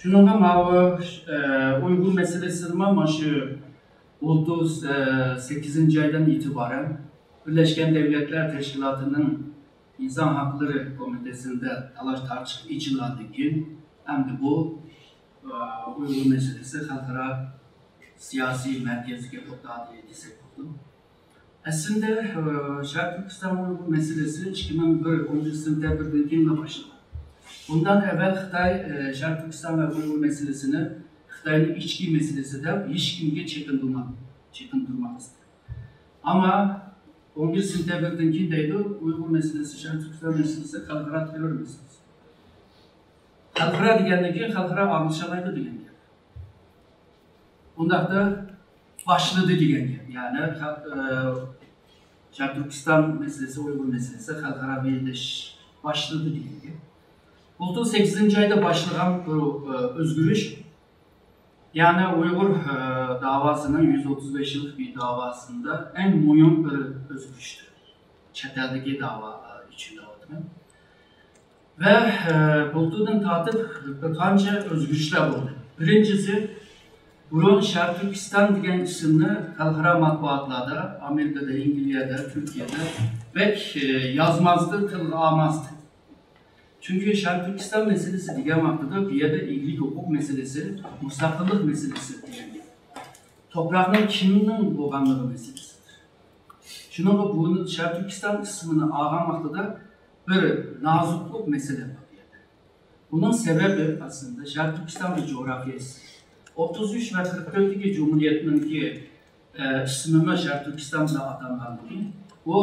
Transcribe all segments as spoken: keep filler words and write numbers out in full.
شۇنىڭغا ماۋۇ، ئە، ئۇيغۇر مەسىلىسىمۇ مانا شۇ ئوتتۇز سەككىزىنچى ئايدىن ئېتىبارەن بىرلەشكەن دەۋلەتلەر تەشكىلاتىنىڭ ئىنسان ھەقلىرى كومىتېتىنىڭ تالاش تارتىشىغا ئېچىلغاندىن كېيىن، ئەمدى بۇ، ئە، ئۇيغۇر مەسىلىسى خەلقئارا سىياسىي مەركەزگە توختالدى دېسەك بولىدۇ. ئەسلىدە، ئە، شەرقىي تۈركىستان ئۇيغۇر مەسىلىسى ئىككى مىڭ بىر ئونىنچى سېنتەبىردىن كېيىنلا باشلىغان. بۇندىن ئەۋۋەل خىتاي، ئە، شەرقىي تۈركىستان ۋە ئۇيغۇر مەسىلىسىنى خىتاينىڭ ئىچكى مەسىلىسى دەپ ھېچكىمگە چېكىندۈرمەي، چېكىندۈرمەي ئىزدىدى. ئەمما ئونىنچى سېنتەبىردىن كېيىن دەيدۇ، ئۇيغۇر مەسىلىسى، شەرقىي تۈركىستان مەسىلىسى خەلقئارا تېررور مەسىلىسى. خەلقئارا دېگەندىن كېيىن خەلقئارا ئاڭلىشالايدۇ دېگەن گەپ. ئۇنداقتا باشلىدى دېگەن گەپ. يەنى، ئە، شەرقىي تۈركىستان مەسىلىسى، ئۇيغۇر مەسىلىسى خەلقئارا بىرلىشىش باشلىدى دېگەن گەپ. بۇلتۇر سەككىزىنچى ئايدا باشلىغان بۇ، ئە، ئۆزگىرىش، يەنى ئۇيغۇر، ئە، داۋاسىنىڭ يۈز ئوتتۇز بەش يىللىق بىر داۋاسىندا ئەڭ مۇھىم بىر ئۆزگىرىشتۇر. چەت ئەلدىكى داۋالار ئۈچۈن دەۋاتىمەن. ۋە، ئە، بۇلتۇردىن تارتىپ بىر قانچە ئۆزگىرىشلەر بولدى. بىرىنچىسى، بۇرۇن شەرقىي تۈركىستان دېگەن ئىسىمنى خەلقئارا مەتبۇئاتلاردا، ئامېرىكىدا، ئەنگلىيەدە، تۈركىيەدە بەك، ئە، يازمازدى، تىلغا ئالمازدى. چۈنكى شەرقىي تۈركىستان مەسىلىسى دېگەن ۋاقتىدا بۇ يەردە ئىگىلىك ھوقۇق مەسىلىسى، مۇستەقىللىق مەسىلىسى دېگەن گەپ. توپراقنىڭ كىمنىڭ بولغانلىقى مەسىلىسىدۇر. شۇنىڭغا بۇ شەرقىي تۈركىستان ئىسمىنى ئالغان ۋاقتىدا بىر نازۇكلۇق مەسىلە بار بۇ يەردە. بۇنىڭ سەۋەبى ئەسلىدە شەرقىي تۈركىستان بىر جۇغراپىيە ئىسمى. ئوتتۇز ئۈچ ۋە قىرىق تۆتتىكى جۇمھۇرىيەتنىڭكى، ئە، ئىسمىمۇ شەرقىي تۈركىستان بىلەن ئاتالغاندىن كېيىن، بۇ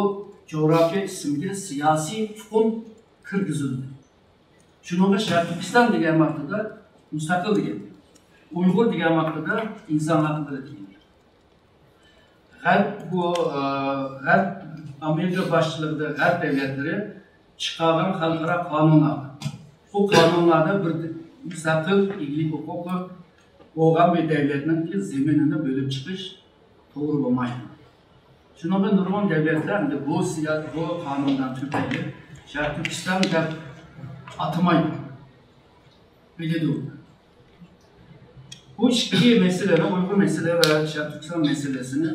جۇغراپىيە ئىسمىگە سىياسىي ئۇقۇم كىرگۈزۈلدى. شۇنىڭغا شەرقىي تۈركىستان دېگەن ۋاقتىدا مۇستەقىل دېگەن گەپ. ئۇيغۇر دېگەن ۋاقتىدا ئىنسان ھەقلىرى دېگەن گەپ. غەرب بۇ، ئە، غەرب، ئامېرىكا باشچىلىقىدا غەرب دۆلەتلىرى چىقارغان خەلقئارا قانۇنلار. بۇ قانۇنلاردا بىر مۇستەقىل ئىگىلىك ھوقۇقى بولغان بىر دۆلەتنىڭكى زېمىنىنى بۆلۈپ چىقىش توغرا بولمايدۇ. شۇنىڭغا نۇرغۇن دۆلەتلەر ئەمدى بۇ سىيا-، بۇ قانۇندىن تۈپەيلى شەرقىي تۈركىستان دەپ ئاتىمايدۇ. بىلىدۇ. بۇ ئىككى مەسىلىنى، ئۇيغۇر مەسىلە ۋە شەرقىي تۈركىستان مەسىلىسىنى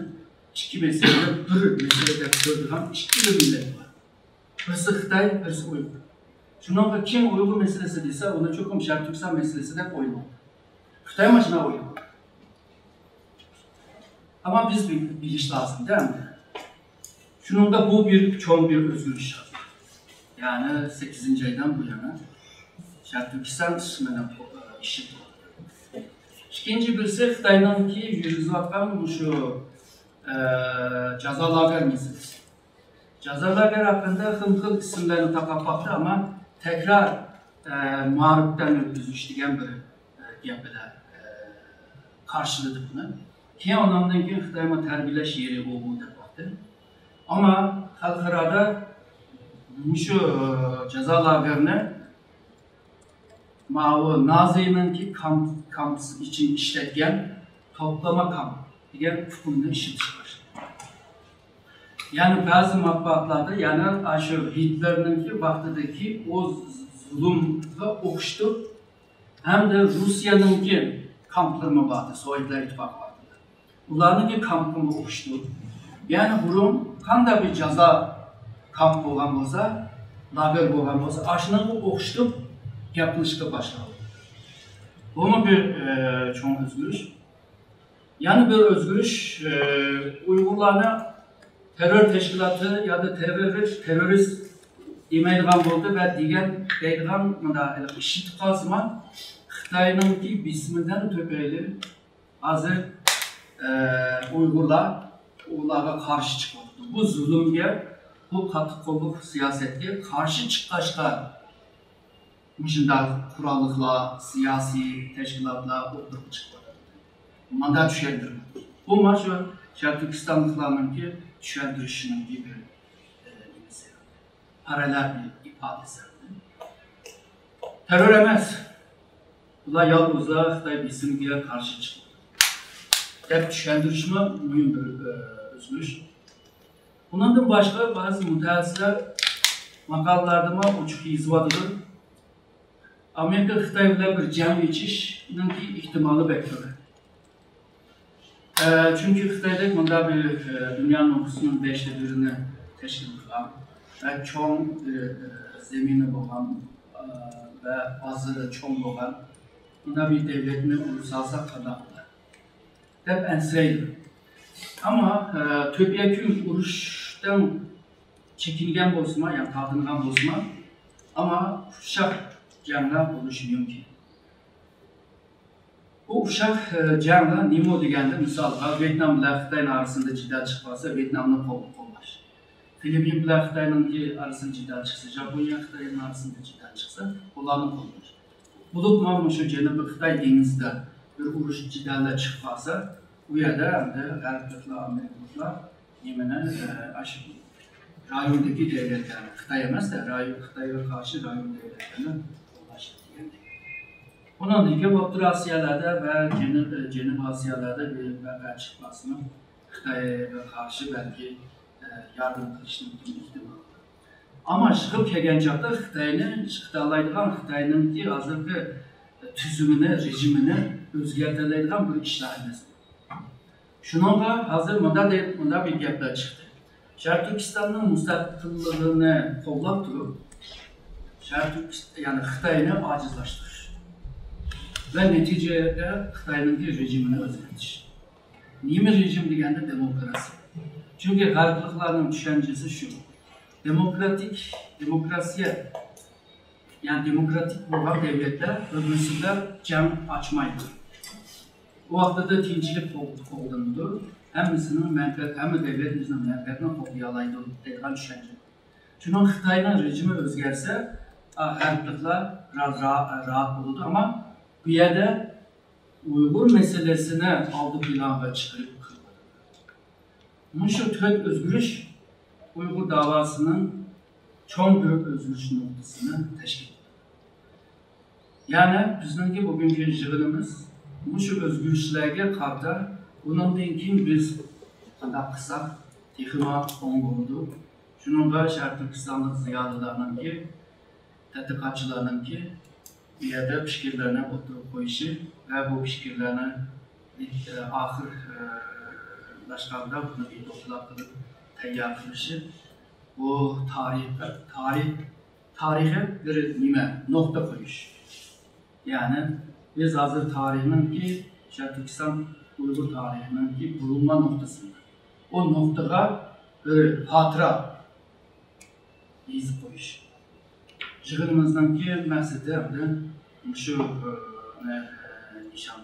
ئىككى مەسىلىنى بىر مەسىلە دەپ كۆرىدىغان ئىككىلا مىللەت بار. بىرسى خىتاي، بىرسى ئۇيغۇر. شۇنىڭغا كىم ئۇيغۇر مەسىلىسى دېسە، ئۇنى چوقۇم شەرقىي تۈركىستان مەسىلىسى دەپ ئويلايدۇ. خىتاي مانا شۇنداق ئويلايدۇ. ئەمما بىز بىل-، بىلىش لازىم-دە ئەمدى. شۇنىڭدا بۇ بىر چوڭ بىر ئۆزگىرىش. يەنى سەككىزىنچى ئايدىن بۇيان شەرقىي تۈركىستان ئىسمىنى ئىشلىتىۋاتىدۇ. ئىككىنچى بىرسى خىتاينىڭكى يۈرگۈزۈۋاتقان مۇشۇ، ئە، جازا لاگېر مەسىلىسى. جازا لاگېر ھەققىدە خىل خىل ئىسىملارنى تاقاپ باقتى، ئەمما تەكرار، ئە، مائارىپتىن ئۆتكۈزۈش دېگەن بىر، ئە، گەپ بىلەن، ئە، قارشىلىدى بۇنى. كېيىن ئۇنىڭدىن كېيىن خىتايمۇ تەربىيەلەش يېرى بولغۇ دەپ باقتى. ئەمما خەلقئارادا مۇشۇ، ئە، جازا لاگېرىنى ماۋۇ نازىنىڭكى كامپ-، كامپىسى ئۈچۈن ئىشلەتكەن توپلىما كامپ دېگەن ئۇقۇمنى ئىشلىتىشكە باشلىدى. يەنى بەزى مەتبۇئاتلاردا يەنە ئاشۇ گىتلېرنىڭكى ۋاقتىدىكى ئۇ زۇلۇمغا ئوخشىتىپ، ھەمدە روسىيەنىڭكى كامپلىرىمۇ باردى، سوۋېتلار ئىتتىپاقى ۋاقتىدا. ئۇلارنىڭكى كامپىمۇ ئوخشىتىپ، يەنى بۇرۇن قانداق بىر جازا كامپ بولغان بولسا، لاگېر بولغان بولسا، ئاشۇنىڭغا ئوخشىتىپ گەپ قىلىشقا باشلىدى. بۇمۇ بىر، ئە، چوڭ ئۆزگىرىش. يەنە بىر ئۆزگىرىش، ئە، ئۇيغۇرلارنى تېررور تەشكىلاتى يادا تېررورىست، تېررورىست دېمەيدىغان بولدى ۋە دېگەن، دەيدىغان مۇنداق ئىشلىتىپ قالسىمۇ، خىتاينىڭكى بېسىمىدىن تۆپەيلى ھازىر، ئە، ئۇيغۇرلار ئۇلارغا قارشى چىقىۋاتىدۇ. بۇ زۇلۇمگە، بۇ قاتتىق قوللۇق سىياسەتكە قارشى چىققاچقا، مۇشۇنداق قوراللىقلار، سىياسىي تەشكىلاتلار ئوتتۇرىغا چىقىۋاتىدۇ. مانا چۈشەندۈرۈپ. بۇ مانا شۇ شەرقىي تۈركىستانلىقلارنىڭكى چۈشەندۈرۈشىنىڭكى بىر، ئە، نېمىسى. پاراللېل بىر ئىپادىسى. تېررور ئەمەس. بۇلار يالغۇزلا خىتاي بېسىمىگە قارشى چىقىدۇ دەپ چۈشەندۈرۈشمۇ مۇھىم بىر، ئە، ئۆزگىرىش. ئۇنىڭدىن باشقا بەزى مۇتەخەسسىسلەر ماقالىلەردىمۇ ئوچۇق يېزىۋاتىدۇ. ئامېرىكا خىتاي بىلەن بىر جەڭ ئېچىشنىڭكى ئېھتىمالى بەك تۆۋەن. ئە، چۈنكى خىتايدەك مۇنداق بىر، ئە، دۇنيا نوپۇسىنىڭ بەشتە بىرىنى تەشكىل قىلغان ۋە چوڭ بىر، ئە، زېمىنى بولغان، ئە، ۋە بازىرى چوڭ بولغان مۇنداق بىر دۆلەتنى ئۇرۇش سالساق قانداق بولار دەپ ئەنسىرەيدۇ. ئەمما، ئە، تۆت يەكۈن ئۇرۇشتىن چېكىنگەن بولسىمۇ، يا تارتىنغان بولسىمۇ، ئەمما ئۇششاق جەڭلەر بولۇشى مۇمكىن. بۇ ئۇششاق، ئە، جەڭلەر نېمە دېگەندە، مىسالغا، ۋيېتنام بىلەن خىتاينىڭ ئارىسىدا جېدەل چىقىپ قالسا، ۋيېتنامنى قول-، قوللاش. فىلىپپىن بىلەن خىتاينىڭكى ئارىسىدا جېدەل چىقسا، ژاپونىيە خىتاينىڭ ئارىسىدا جېدەل چىقسا، ئۇلارنى قوللاش. بولۇپمۇ مۇشۇ جەنۇبىي خىتاي دېڭىزىدا بىر ئۇرۇش جېدەللەر چىقىپ قالسا، ئۇ يەردە ئەمدى غەربلىكلەر، ئامېرىكىلىقلار نېمىنى، ئە، ئاشۇ رايوندىكى دۆلەتلەرنى، خىتاي ئەمەس-دە، رايون، خىتايغا قارشى رايون دۆلەتلەرنى قوللاش دېگەندەك. ئۇنىڭدىن كېيىن ئوتتۇرا ئاسىيالاردا ۋە جەنۇب، جەنۇب ئاسىيالاردا بىر ۋەقە چىقماسمۇ، خىتايغا قارشى بەلكى، ئە، ياردەم قىلىشنىڭ ئېھتىمالى بار. ئەمما يىغىپ كەلگەن چاغدا خىتاينى يىقىتالايدىغان، خىتاينىڭكى ھازىرقى تۈزۈمىنى، رېجىمىنى ئۆزگەرتەلەيدىغان بىر ئىشلار ئەمەس. شۇنىڭغا ھازىر مۇنداق دەپ، مۇنداق بىر گەپلەر چىقتى. شەرقىي تۈركىستاننىڭ مۇستەقىللىقىنى قوللاپ تۇرۇپ، شەرقىي تۈركىست-، يەنى خىتاينى ئاجىزلاشتۇرۇش ۋە نەتىجىدە خىتاينىڭكى رېجىمىنى ئۆزگەرتىش. نېمە رېجىم دېگەندە دېموكراتىيە. چۈنكى غەربلىكلەرنىڭ چۈشەنچىسى شۇ. دېموكراتىك، دېموكراتىيە، يەنى دېموكراتىك بولغان دۆلەتلەر بىر-بىرسى بىلەن جەڭ ئاچمايدۇ. ئۇ ۋاقتىدا تىنچلىق قوغ-، قوغدىنىدۇ. ھەممىسىنىڭ مەنپەئەت، ھەممە دۆلەت ئۆزىنىڭ مەنپەئەتىنى قوغدىيالايدۇ دەيدىغان چۈشەنچە. شۇنىڭ خىتاينىڭ رېجىمى ئۆزگەرسە، ئا، غەربلىكلەر را-، را-، راھەت بولىدۇ. ئەمما بۇ يەردە ئۇيغۇر مەسىلىسىنى ئالدى پىلانغا چىقىرىپ قىلىۋاتىدۇ. مۇشۇ تۆت ئۆزگىرىش ئۇيغۇر داۋاسىنىڭ چوڭ بىر ئۆزگىرىش نۇقتىسىنى تەشكىل قىلىدۇ. يەنى بىزنىڭكى بۈگۈنكى يىغىنىمىز مۇشۇ ئۆزگىرىشلەرگە قارىتا، بۇنىڭدىن كېيىن بىز قانداق قىلساق تېخىمۇ ئوڭ بولىدۇ. شۇنىڭغا شەرقىي تۈركىستانلىق زىيالىيلارنىڭكى، تەتقىقاتچىلارنىڭكى بۇ يەردە پىكىرلەرنى ئوتتۇرىغا قويۇشى ۋە بۇ پىكىرلەرنى، ئە، ئاخىرلاشقاندا بۇنى بىر دوكلات قىلىپ تەييار قىلىشى، بۇ تارىخ، تارىخ، تارىخىي بىر نېمە، نۇقتا قويۇش. يەنى بىز ھازىر تارىخنىڭكى، شەرقىي تۈركىستان ئۇيغۇر تارىخىنىڭكى بۇرۇلما نۇقتىسىنى، ئۇ نۇقتىغا بىر خاتىرە يېزىپ قويۇش. يىغىنىمىزنىڭكى مەقسىتى ئەمدى مۇشۇ، ئە، نىشان.